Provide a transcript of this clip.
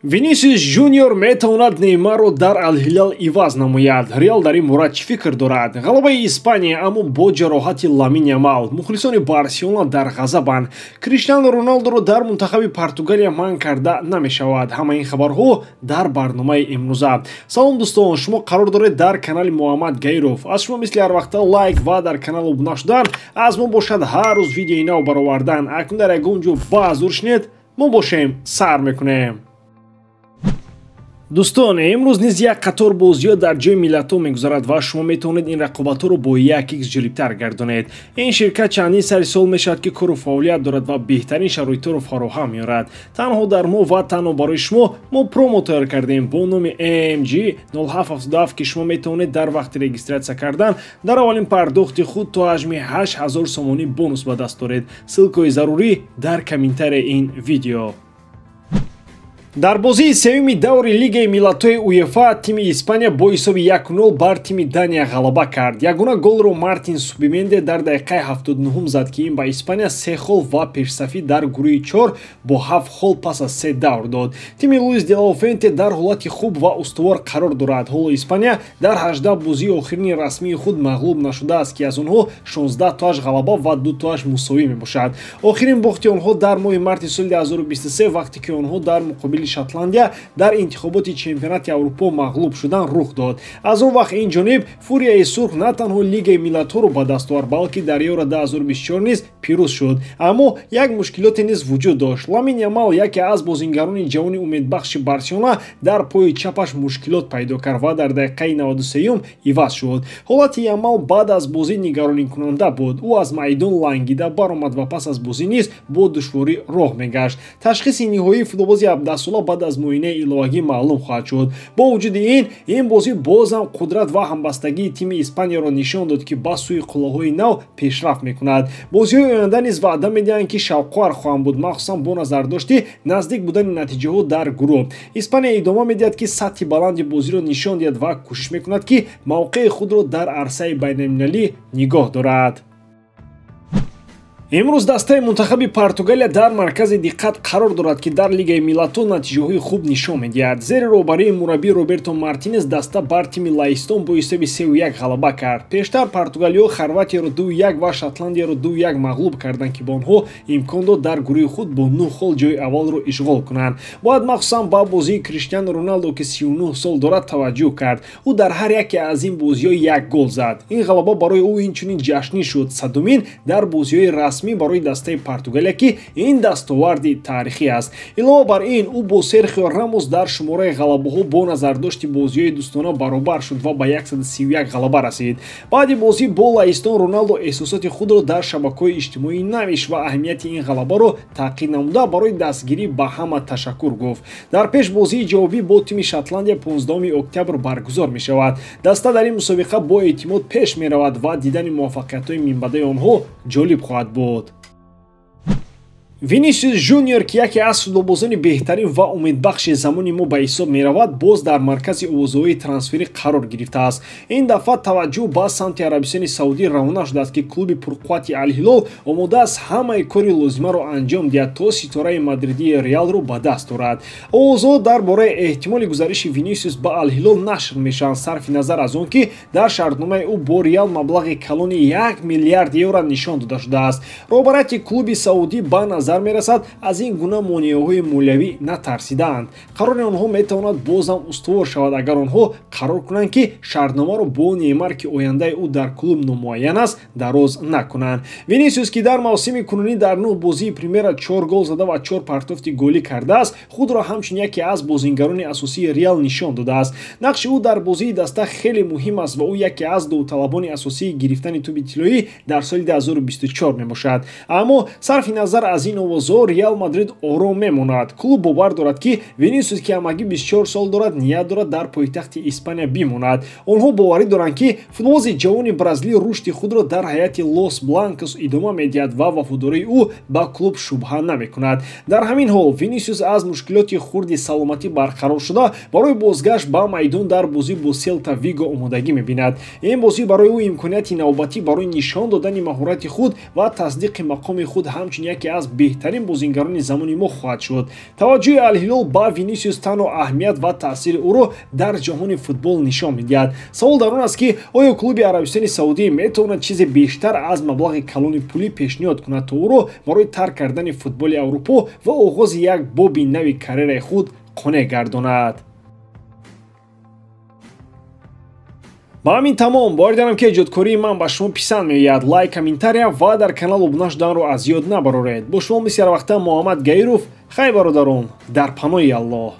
Винисиус Жуниор метавонад Неймарро дар Ал-Ҳилол иваз намояд. Реал дар ин бора чӣ фикр дорад? Ғалабаи Испания, аммо бо ҷароҳати Ламин Ямал. Мухлисони Барселона дар ғазабанд. Криштиану Роналдуро дар мунтахаби Португалия манъ карда намешавад. Ҳамаи ин хабарҳо дар барномаи имрӯза. Салом дӯстон, шумо қарор доред дар канали Муҳаммад Гаиров. Аз шумо мисли ҳар вақта лайк ва дар канал обуна шудан, аз мо бошад ҳар рӯз видеои нав баровардан. Акнун дар ягон ҷо ба зур шинед, мо бошем сар мекунем. Дӯстон, имрӯз низ як қатор бозиҳо дар ҷои миллатҳо мегузарад ва шумо метавонед ин рақобатҳоро бо як икс ҷолибтар гардонед. Ин ширкат чандин сари сол мешавад, ки кору фаъолият дорад ва беҳтарин шароитҳоро фароҳам меорад. Танҳо дар мо ва танҳо барои шумо мо промо тайёр кардем бо номи AMG 0777, ки шумо метавонед дар вақти регистратсия кардан дар аввалин пардохти худ то ҳаҷми 8000 сомонӣ бонус ба даст доред. Ссылкаи зарурӣ дар комментарияи ин видео. Дар бозии сеюми даври Лигаи миллатҳои УЕФА тими Испания бо ҳисоби 1-0 бар тими Дания ғалаба кард. Ягона голро Мартин Субименде дар дақиқаи 79 зад, ки ин ба Испания 3 хол ва пешсафӣ дар гурӯҳи 4 бо 7 хол пас аз 3 давр дод. Тими Луис де ла Фуэнте дар ҳолати хуб ва устувор қарор дорад. Ҳоло Испания дар 18 бозии охирини расмии худ мағлуб нашудааст, ки аз онҳо 16 тоаш ғалаба ва 2 тоаш мусовӣ мебошад. Охирин бохти онҳо дар моҳи марти соли 2023, вақте ки онҳо дар муқобили Шотландия дар интихоботи чемпионати Аврупо мағлуб шудан рух дод. Аз он вақт ин ҷониб Фурияи сурх на танҳо Лигаи миллатҳоро ба даст овард, балки дар Евро 2024 низ пирӯз шуд. Аммо як мушкилоте низ вуҷуд дошт. Ламин Ямал, яке аз бозингарони ҷавони умедбахши Барселона, дар пои чапаш мушкилот пайдо кард ва дар дақиқаи 93 иваз шуд. Ҳолати Ямал баъд аз бозӣ нигароникунанда буд. Ӯ аз майдон лангида баромад ва пас аз бозӣ низ бо душворӣ роҳ мегашт. Ташхиси ниҳоии футболбози 17 сола баъд аз муоинаи иловагӣ маълум хоҳад шуд. Бо вуҷуди ин, ин бозӣ бозам қудрат ва ҳамбастагии тими Испанияро нишон дод, ки ба сӯи қуллаҳои нав пешрафт мекунад. Бозиҳои оянда низ ваъда медиҳанд, ки шавқовар хоҳанд буд, махсусан бо назардошти наздик будани натиҷаҳо дар гурӯҳ. Испания идома медиҳад, ки сатҳи баланди бозиро нишон диҳад ва кӯшиш мекунад, ки мавқеи худро дар арсаи байналмилалӣ нигоҳ дорад. Имрӯз дастаи мунтахаби Португалия дар маркази диққат қарор дорад, ки дар Лигаи миллатҳо натиҷаҳои хуб нишон медиҳад. Зери роҳбарии мураббӣ Роберто Мартинес даста бар тими Лаҳистон бо ҳисоби 3-1 ғалаба кард. Пештар португалиҳо Хорватияро 2-1 ва Шотландияро 2-1 мағлуб карданд, ки ба онҳо имкон дод дар гурӯҳи худ бо 9 хол ҷои аввалро ишғол кунанд. Бояд махсусан ба бозии Криштиану Роналдо, ки 39 сол дорад, таваҷҷӯҳ кард. Ӯ дар ҳар яке аз ин бозиҳо як гол зад. Ин ғалаба барои ӯ инчунин ҷашнӣ шуд, садумин дар бозиҳои расмӣ барои дастаи Португалия, ки ин дастоварди таърихӣ аст. Илова бар ин, ӯ бо Серхио Рамос дар шумораи ғалабаҳо бо назардошти бозиҳои дӯстона баробар шуд ва ба 131 ғалаба расид. Баъди бозӣ бо Лаҳистон Роналдо эҳсосоти худро дар шабакаҳои иҷтимоӣ навишт ва аҳамияти ин ғалабаро таъқид намуда, барои дастгирӣ ба ҳама ташаккур гуфт. Дар пеш бозии ҷавобӣ бо тими Шотландия 15 октябр баргузор мешавад. Даста дар ин мусобиқа бо эътимод пеш меравад ва дидани муваффақиятҳои минбаъдаи онҳо ҷолиб хоҳад буд. Винисиус Жуниор, ки яке аз футболбозони беҳтарин ва умедбахши замони мо ба ҳисоб меравад, боз дар маркази овозҳои трансферӣ қарор гирифтааст. Ин дафъа таваҷҷӯҳ ба самти Арабистони Саудӣ равона шудааст, ки клуби пурқуввати Алҳилол омода аст ҳамаи кори лозимаро анҷом диҳад, то ситораи мадридии Реалро ба даст орад. Овозҳо дар бораи эҳтимоли гузариши Винисиус ба Алҳилол нашр мешаванд, сарфи назар аз он ки дар шартномаи ӯ бо Реал маблағи калони 1 миллиард евро нишон дода шудааст. Роҳбарияти клуби саудӣ ба назар мерасад, аз ин гуна монеаҳои молиявӣ натарсидаанд. Қарори онҳо метавонад бозам устувор шавад, агар онҳо қарор кунанд, ки шартномаро бо Неймар, ки ояндаи ӯ дар клуб номуайян аст, дароз накунанд. Винисиус, ки дар мавсими кунунӣ дар 9 бозии Примера 4 гол зада ва 4 партофти голӣ кардааст, худро ҳамчун яке аз бозингарони асосии Реал нишон додааст. Нақши ӯ дар бозии даста хеле муҳим аст ва ӯ яке аз довталабони асосии гирифтани тӯби тиллоӣ дар соли 2024 мебошад. Аммо сарфи назар аз ин овозҳо, Реал Мадрид ором мемонад. Клуб бовар дорад, ки Винисиус, ки ҳамагӣ 24 сол дорад, ният дорад дар пойтахти Испания бимонад. Онҳо боварӣ доранд, ки футболбози ҷавони бразилӣ рушди худро дар ҳайати Лос Бланкос идома медиҳад ва вафодории ӯ ба клуб шубҳа намекунад. Дар ҳамин ҳол Винисиус аз мушкилоти хурди саломатӣ барқарор шуда, барои бозгашт ба майдон дар бозӣ бо Селта Виго омодагӣ мебинад. Ин бозӣ барои ӯ имконияти навбатӣ барои нишон додани маҳорати худ ва тасдиқи мақоми худ ҳамчун яке аз Беҳтарин бозингарони замони мо хоҳад шуд. Таваҷҷӯҳи Алҳилол ба Винисиус танҳо аҳамият ва таъсири ӯро дар ҷаҳони футбол нишон медиҳад. Савол дар он аст, ки оё клуби Арабистони Саудӣ метавонад чизе бештар аз маблағи калони пулӣ пешниҳод кунад, то ӯро барои тарк кардани футболи Аврупо ва оғози як боби нави карьераи худ қонеъ гардонад. Ба ҳамин тамом. Бовар дорам, ки эҷодкории ман ба шумо писанд меояд. Лайк, комментария ва дар канал обуна шуданро аз ёд набароред. Бо шумо мисли ҳарвақта Муҳаммад Гаиров. Хай, бародарон, дар паноҳи Аллоҳ.